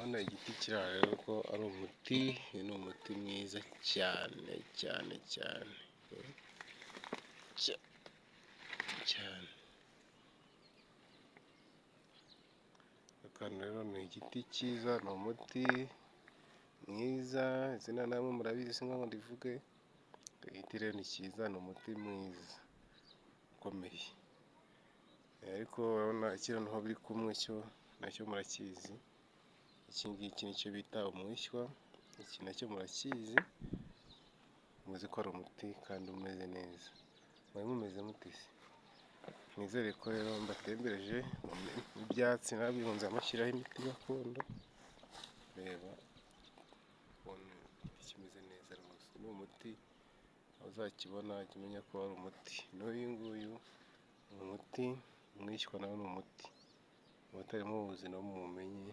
Urabona igiti kiri aha rero ko ari umuti, uyu ni umuti mwiza cyane cyane cyane cyane. Aka rero ni igiti cyiza, ni umuti mwiza, izina namwe murabizi si ngombwa ngo ndivuge, igiti rero ni cyiza, ni umuti mwiza ukomeye, ariko urabona kino noneho biri kumwe cyo nacyo murakizi, iki ngiki nicyo bita umwishywa, iki nacyo murakizi, muzi ko ari umuti kandi umeze neza. Mwari mumeze mute se? Nizere ko rero mbatembereje mu byatsi nabihunze amashyiraho imiti gakondo, reba ukuntu igiti kimeze neza rwose, ni umuti uzakibona jya umenya ko ari umuti, n'uyu nguyu ni umuti, umwishywa nawo ni umuti, abatari muwuzi nabo muwumenye